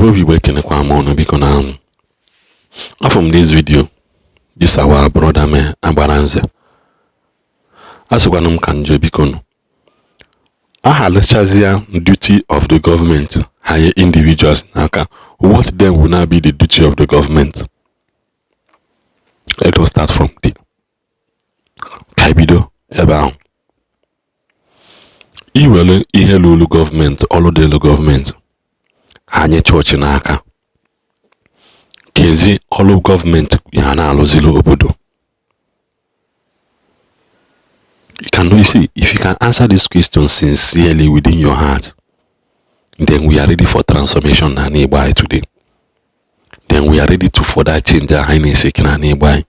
Igbo bụ Igbo, ekenekwa m ụnụ. Biko, na afọ m this video, this our brother mee agbara nze, a sịkwana m ka nje, biko nụ, aha lechazia duty of the government ha nye individuals n'aka. What then will now be the duty of the government? Let us start from there, ka bido ebe ahụ. Iwere ihe lụrụ gọọmenti, ọrụ dịlụ gọọmenti, ha nye chọọchị n'aka, kezi ọrụ gọọmenti ha na-alụziri obodo? You can, you see, if you can answer this question sincerely within your heart, then we are ready for transformation na Igbo anyị today. Then we are ready to for that change anyị na-eseki na Igbo anyị.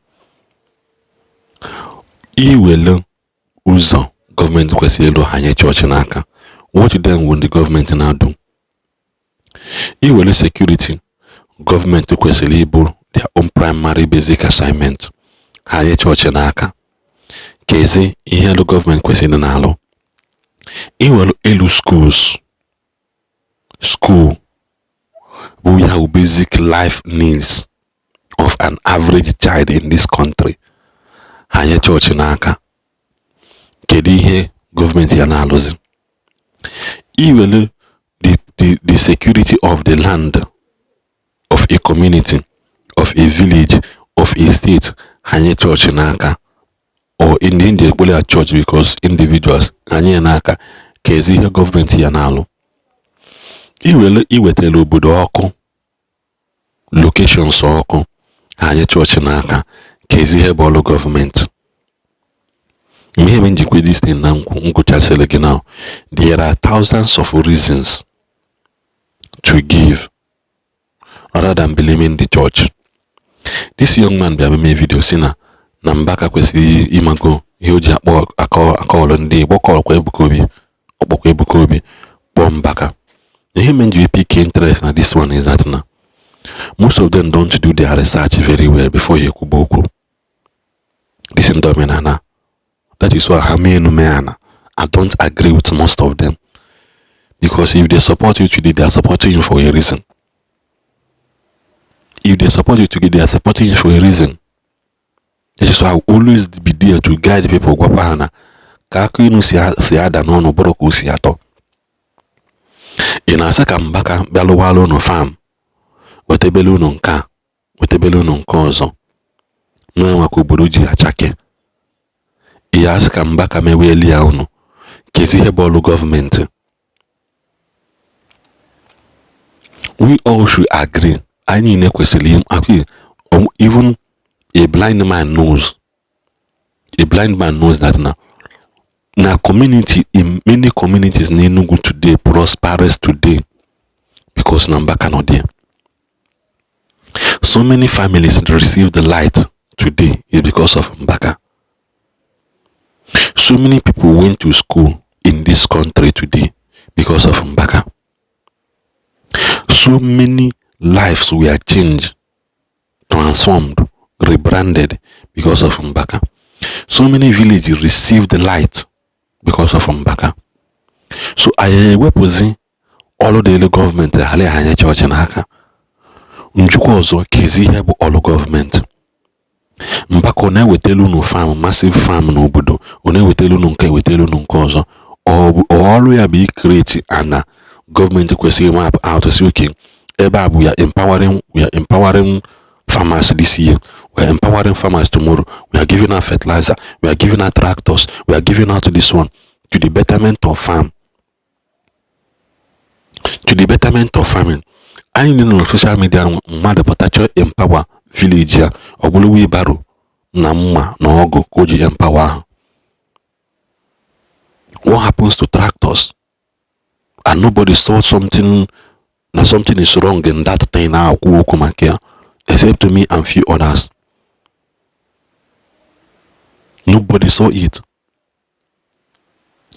Iwere ụzọ gọọmenti kwesịrị ịlụ, ha nye chọọchị n'aka, what then will the government now do? Iwere security gọọmenti kwesịrị ịbụ their own primary basic assignment, ha nye chọọchị n'aka, kezi ihe elu gọọmenti kwesịrị na-alụ? Iwere elu schools, school bụ ya bụ basic life needs of an average child in this country, ha nye chọọchị n'aka, kedu ihe gọọmenti ya na-alụzi? Iwere the security of the land of a community, of a village, of a state, ha nye chọọchị n'aka, or in the India ekpere ya church because individuals, ha nye ya n'aka, ka ezi ihe gọọmenti ya na-alụ? Iwere iwetara obodo ọkụ, locations ọkụ, ha nye chọọchị n'aka, ka ezi ihe bụ ọrụ gọọmenti? Ihe mere njikwa this thing na ngụchasịrị gị now, there are thousands of reasons to give rather than blaming the church. This young man bịa mee video si na Mbaka kwesịrị ịmago ihe o ji akpọ akọọlụ ndị Igbo, kọlụkwa Ebuka Obi, ọkpọkwa Ebuka Obi, kpọọ Mbaka. Ihe mere nji pick interest na this one is that na most of them don't do their research very well before ya ekwuba okwu. This ndị omenala, that is why ha mee enume ana. I don't agree with most of them, because if they support you today, they are supporting you for a reason. If they support you today, they are supporting you for a reason. That is why I will always be there to guide people, gwakwa ha na ka akụ inu si ada n'ọnụ bụrụ ka o si atọ. Ị na-asị ka Mbaka bịa lụwara unu farm, wetebele unu nke a, wetebele unu nke ọzọ, nwa maka obodo ji achake. Ị asị ka Mbaka meweli ya unu, kezi ihe bụ ọrụ gọọmenti? We all should agree, anyị niile kwesịrị. Even a blind man knows, a blind man knows that na community, in many communities in Enugu today prosperous today because na Mbaka nọ there. So many families receive the light today is because of Mbaka. So many people went to school in this country today because of Mbaka. So many lives were changed, transformed, rebranded because of Mbaka. So many villages received the light because of Mbaka. So anyị ewepụzi ọrụ dịrị gọọmenti, ghara anya chọọchị n'aka. Njikwa ọzọ, kezi ihe bụ ọrụ gọọmenti? Mbaka ọ na-ewetelu unu farm, massive farm n'obodo, ọ na-ewetelu unu nke, ewetelu unu nke ọzọ. Ọrụ ya bụ i-create ana gọọmenti kwesịrị map out, si okay, ebe a bụ ya empowering, we are empowering farmers this year, we are empowering farmers tomorrow, we are giving out fertilizer, we are giving out tractors, we are giving out this one to the betterment of farm, to the betterment of farming. Anyị nọ na social media, mmadụ pụta chọọ empower village ya, ọ bụrụ wheelbarrow na mma na ọgụ ka o ji empower ahụ. What happens to tractors? And nobody saw something, na something is wrong in that thing na-akwụ okwu maka ya, except me and few others. Nobody saw it.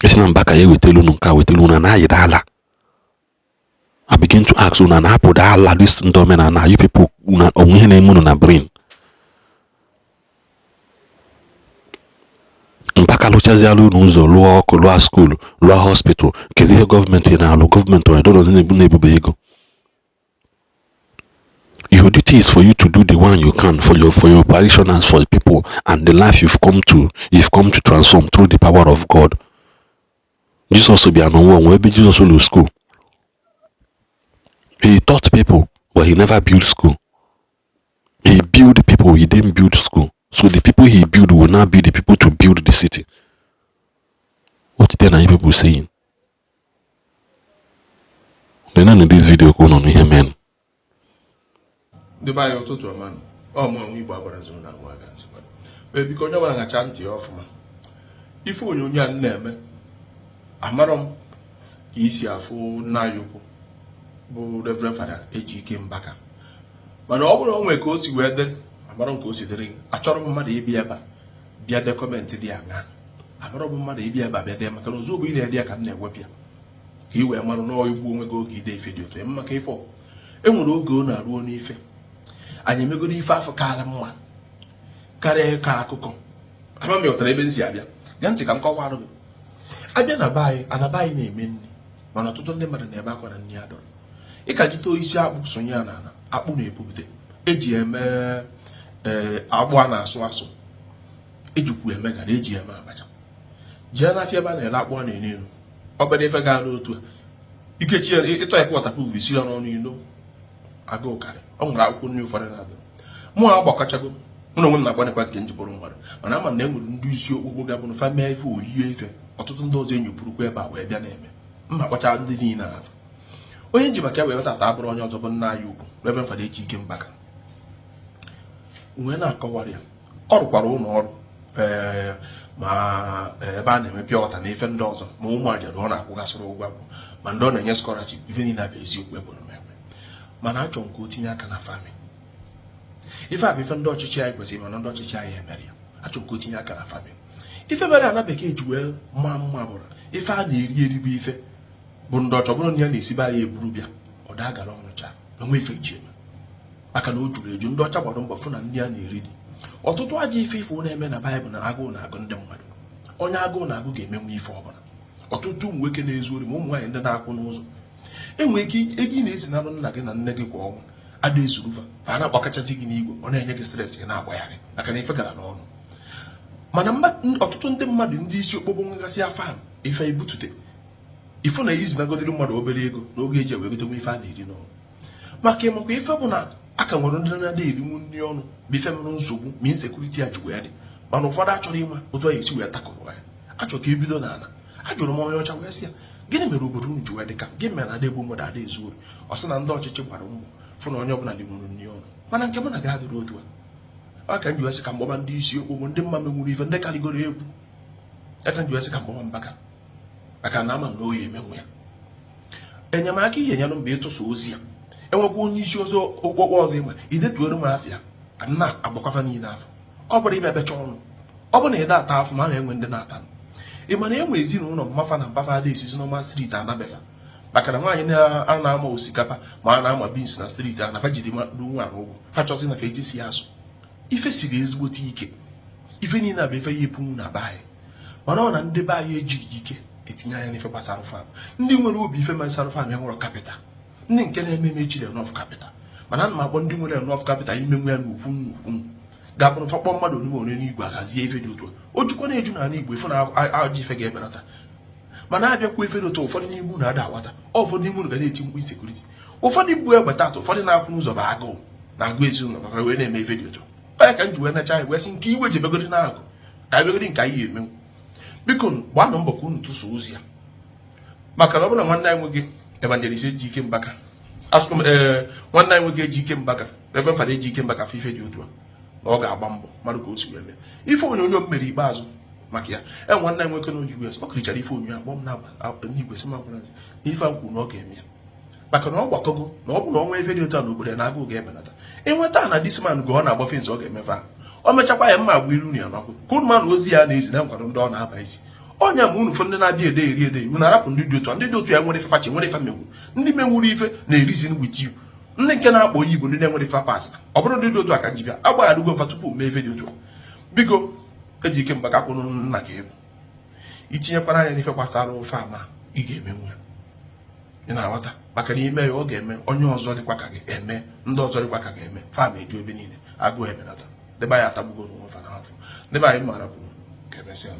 Esi na Mbaka ya ewetelu unu nke a, wetelu unu na ayịda ala. I begin to ask, unu na-apụda ala? This ndị omenala, you people, onwe ihe na-eme unu na brain. Mbaka lụchaziala unu ụzọ, lụọ ọkụ, lụọ school, lụọ hospital, kezi ihe gọọmenti na-alụ? Gọọmenti onye dọrọ na-ebube ego. Your duty is for you to do the one you can for your parishioners, for the people and the life you've come to transform through the power of God. Jesus bịa n'ụwa onwe ebe Jesus ụlọ school. He taught people, but he never built school. He built people, he didn't build school. So the people he built will now be the people to build the city. What then are you people saying? Then in this video ka unu nụ ihe men. Ndị be anyị, ụtụtụ ọma. Ọ mụ onwe Igbo agbara zuru na nwa aga nsogbu. Ee, biko, onye ọbụla ṅacha ntị ya ọfụma. Ife onyonyo a m na-eme, amarọ m ka isi afụ nna anyị ukwu bụ Reverend Father Ejike Mbaka, mana ọ bụrụ o nwee ka o si wee dị, amarọ m ka o si dịrị gị. Achọrọ m mmadụ ịbịa ebe a bịa dee comment dị aṅa. Amarọ m mmadụ ịbịa ebe a bịa dee, maka na ozugbo ị na-ede ya ka m na-ewepụ ya, ka ị wee marụ na igbu onwe gị oge ide ife dị otu ya. Maka ife e nwere oge ọ na-aruo n'ife anyị emegoro ife afọ kaara mma karịa ịkọ akụkọ. Ama m ghọtara ebe m si abịa. Gee ntị ka m kọwarụ gị. Abịa na be anyị, ana be anyị na-eme nri, mana ọtụtụ ndị mmadụ na-ebe akwa na nri adọrọ. Ịka jite isi akpụ sonye ya n'ala, akpụ na-epupụte eji eme ee akpụ a na-asụ asụ, ejikwu eme gara, eji eme abacha. Jee n'afịa ebe a na-ere akpụ, a na-enu elu obere ife gara otu a, ikechi ya, ịtọ ya, waterproof isi ya n'ọnụ ilo. Agụụ karị. Ọ nwere akwụkwọ nri ụfọdụ na-adị mụ agbakọchago. Mụ na onwe m na-agbanịkwa nke njibụrụ mmadụ, mana ama m na e nwere ndị isi okpukpo ga-abụ fa mee ife oyie ife, ọtụtụ ndị ọzọ enyopụrụkwa ebe a wee bịa na-eme mma kpacha. Ndị niile ahụ onye nji maka ya wee tata abụrụ onye ọzọ bụ nna anyị ukwu, Reverend Father Ejike Mbaka, wee na-akọwara ya. Ọ rụkwara ụlọ ọrụ ee, ma ebe a na-eme pure water na ife ndị ọzọ, ma ụmụ ajadu ọ na-akwụgasịrị ụgwọ akwụ, ma ndị ọ na-enye scholarship. Ife niile bụ eziokwu, ekwere m ekwe, mana achọrọ m ka o tinye aka na farming. Ife a bụ ife ndị ọchịchị anyị kwesịrị, mana ndị ọchịchị anyị emere ya. Achọrọ ka o tinye aka na farming. Ife mere ana bekee ji wee maa mma bụrụ ife a na-eri eri, bụ ife bụ ndị ọchọ bụrụ na ya na-esibe anyị eburu bịa, ọ daa gara ọnụcha na nwe ife ji eme, maka na o juru eju. Ndị ọcha gbara mbọ fụ na ndị a na-eri dị. Ọtụtụ ajọ ife ifo na-eme na Baịbụl na agụụ na-agụ ndị mmadụ. Onye agụụ na-agụ ga-emenwu ife ọbụla. Ọtụtụ ụmụ nwoke na-ezu ori, ma ụmụ nwaanyị ndị na-akwụ n'ụzọ, enwere ike ego ị na-ezinalụ nna gị na nne gị kwa ọnwa ada ezuruva fa, a na-agbakachazi gị n'igwe, ọ na-enye gị stress, gị na-agbagharị maka na ife gara n'ọnụ. Mana ọtụtụ ndị mmadụ, ndị isi okpokpo nwegasị farm, ife ebutute ifụ na izinagodiri mmadụ obere ego n'oge eji ewegotenwe ife a na-eri n'ọnụ, maka ịmakwa ife bụ na a ka nwere ndị na-adị erinwu nri ọnụ, bụ ife mere nsogbu ma insecurity a jikwa ya dị. Mana ụfọdụ achọrọ ịma otu a esi wee takụrụ ya, achọ ka ebido n'ala. Ajụrụ m onye ọcha wee sị ya, gịnị mere obodo unu ji wee dị ka gịnị mere na ada egbu mmadụ, ada ezu ori? Ọ sị na ndị ọchịchị gbara mbọ fụ na onye ọbụla rinwuru nri ọnụ. Mana nke mụ na gị adịrị otu a. Ọ ka m ji wee sị ka mgbọba ndị isi okpogbo, ndị mma menwuru ife, ndị karịgoro egwu ya, ka m ji wee sị ka mgbọba Mbaka, maka na ama m na oyi emenwu ya. Enyemaka ihe nyere mgbe ịtụsa ozi ya, enwekwa onye isi ọzọ okpokpo ọzọ ịma idetuere m afịa ka m na-agbakwafa niile afọ. Ọ bụrụ ịbịa becha ọnụ, ọ bụ na ịda ata afọ, ma a na-enwe ndị na-ata. Ị ma na enwe ezinụlọ mmafa na mbafa ada esizi n'ọma street anabefa, maka na nwaanyị a na-ama osikapa ma a na-ama beans na street a nafa jiri nwa ụgwọ fa chọzi na fa eji si azụ. Ife siri ezigbote ike. Ife niile a bụ ife ya epunwu na be anyị, mana ọ na ndị be anyị ejighị ike etinye anya n'ife gbasara farm. Ndị nwere obi ife gbasara farm enwere capital, ndị nke na-eme eme ejiri enough capital. Mana ana m akpọ ndị nwere enough capital imenwe ya n'ukwu nnukwu ga-abụrụ fakpọ mmadụ onye one n'igwe ahazie ife dị otu a. O jukwa na-eju n'ala Igbo, ife na ajọ ife ga-ebelata. Mana abịakwa ife dị otu, ụfọdụ n'ime unu ada aghọta. Ụfọdụ n'ime unu ga na-eti mkpu insecurity, ụfọdụ bụ egbe taata, ụfọdụ na-akwụ n'ụzọ bụ agụụ na-agụ ezinụlọ ka wee na-eme ife dị otu onye ka m ji wee necha anyị wee sị nke iwe ji ebegodi na-agụ ka ebegodi nke anyị emenwu. Biko, gbaanụ mbọ ka unu tụsa ozi ya, maka na ọ bụrụ na nwanne anyị nwoke Evangelist Ejike Mbaka asụkwa m, ee, nwanne anyị nwoke Ejike Mbaka, Reverend Father Ejike Mbaka, afọ ife dị otu a na ọ ga-agba mbọ mmadụ ka o si wee mee. Ife onyonyo m mere ikpeazụ maka ya, e nwanne anyị nwoke na US, ọ kirichara ife onyonyo, akpọ m n'igwe sị m agwarazi na ife a m kwuru na ọ ga-eme ya, maka na ọ gbakọgo na ọ bụ na ọnwa ife dị otu a n'obodo na agụụ ga-ebelata. Ịnweta na this man go ọ na-agba fence, ọ ga-emefe ahụ. O mechakwa ya mma agba ilu ya n'ọkụ ka unu ma na ozi ya na-ezi na nkwado ndị ọ na-aba isi ọnya. Ma unu fụ ndị na-abịa ede eri ede, unu arapụ ndị dị otu a. Ndị dị otu ya nwere ife fachi, nwere ife menwuru, ndị menwuru ife na-erizi with you. Ndị nke na-akpọ oyi bụ ndị na-enwere ife pas. Ọ bụrụ ndị dị otu a ka ji bịa agbagharịgo mfa tupu mee ife dị otu a. Biko, Ejike Mbaka, kwụrụ nna ka ịbụ itinyekwara anya n'ife gbasara ofe ama ị ga-emenwu ya. Ị na-aghọta? Maka na ime ya, ọ ga-eme onye ọzọ dịkwa ka gị eme, ndị ọzọ dịkwa ka ga-eme, fam eju ebe niile, agụụ ebenata. Ndị be anyị atagbugo onwe fa n'afọ. Ndị be anyị mara bụ ka emesịa.